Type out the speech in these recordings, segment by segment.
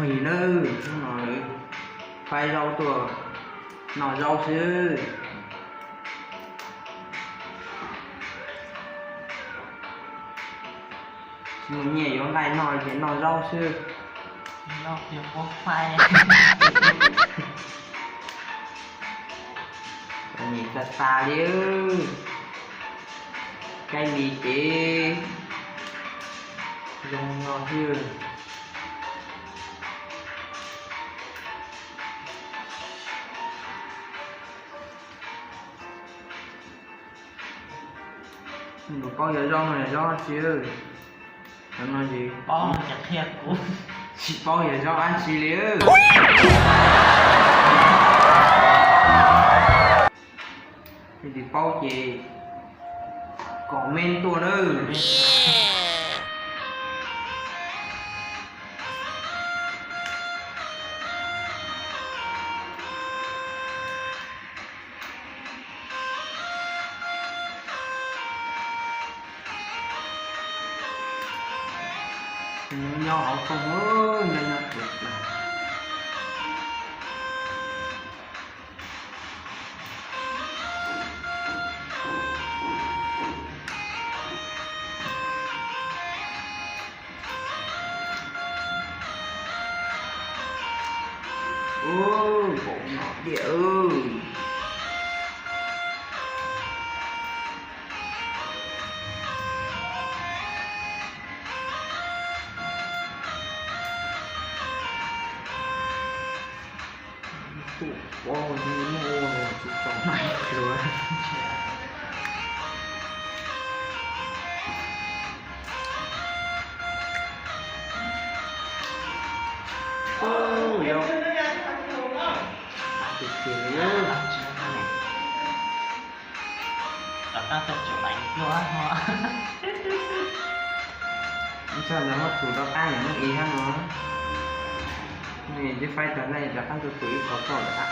Yim nawb, hnub no faib zaub tuaj noj zaub xwb. Tsis muaj nyiaj yuav nqaij noj ces noj zaub xwb. Nyem tas tas li. Kaij li ces zoo no xwb. Nws paub yog zaub no yog zaub dab tsi. Cov no ces tsis paub yog zaub dab tsi li. Leej twg paub ces comment tuaj nawb. Nyob hauv fooj, nyob nyob tuaj. Ub, npaum no tiag. Tus pob muaj tsis tau mai luaj. Ub, yog tus tiag li. Rov qab tuaj chụp ảnh luôn á. Ntshai lawv muab chụp rov qab yam muaj ib hab no. Nej twb faib tag nej rov qab tuaj chụp ib qho txoj lawm hab.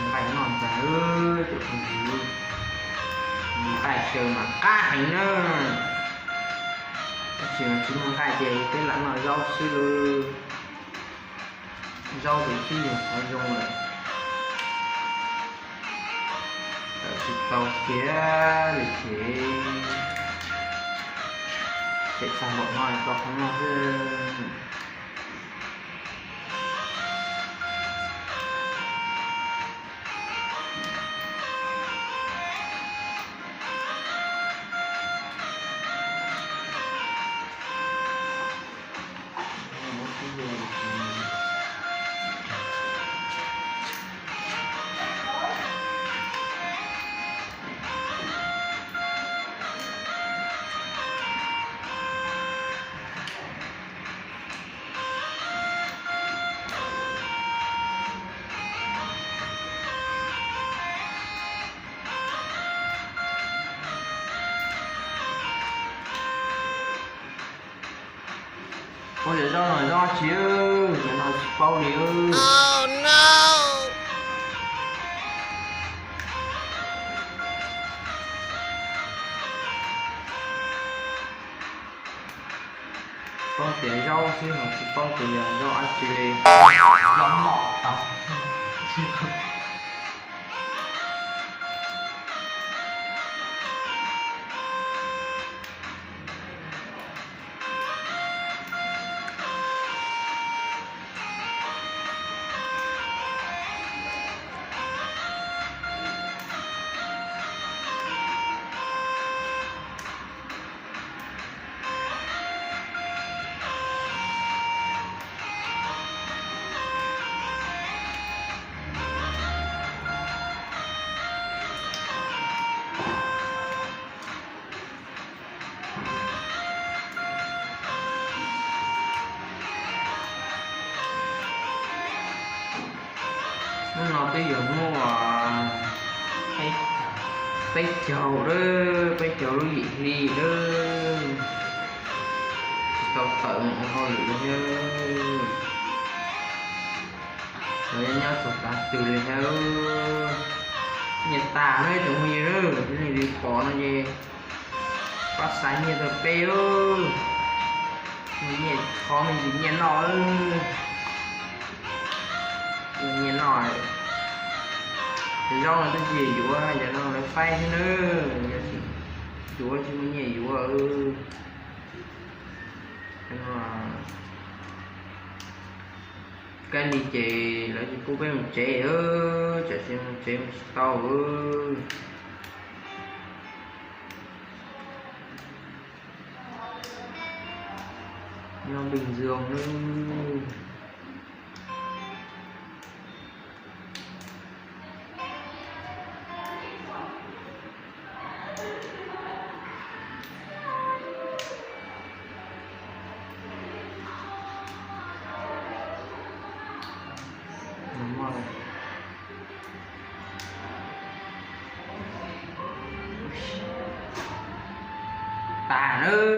Nqaij noj ntag, cov phooj ywg, nqaij xyaw mas qab heev na. Tab sis mas tsis muaj nqaij ces peb lam noj zaub xwb lauj. Zaub ces tib yog qhov zoo lawm. Tawm tsis tau kiag li ces, ces txog npaum no tau qhov no xwb. Ua cas zaub no zaub dab tsi, cov no tsis paub li. Paub tias zaub xwb ho tsis paub tias yog zaub dab tsi li. Zaub mom tau. Hnub no twb yog hnub peb caug lawm, peb caug lub yim hli lawm, tsis tau tawm mus ua hauj lwm li thiab. Nyob txog tav twg li thiab, nyiaj tag na cov phooj ywg, nej li pom no ces pab xa nyiaj rau peb os. Nyiaj kho me ntsis nyiaj noj, nyiaj noj. Cov zaub no twb tsis yuav, cov no lawv faib xwb na, yuav tsis muaj nyiaj yuav. Kab li ces lawv tsis pub peb mus tsev, tsam tsis mus tsev mus tsis tau. Nyob Bình Dương nawb. Tas na.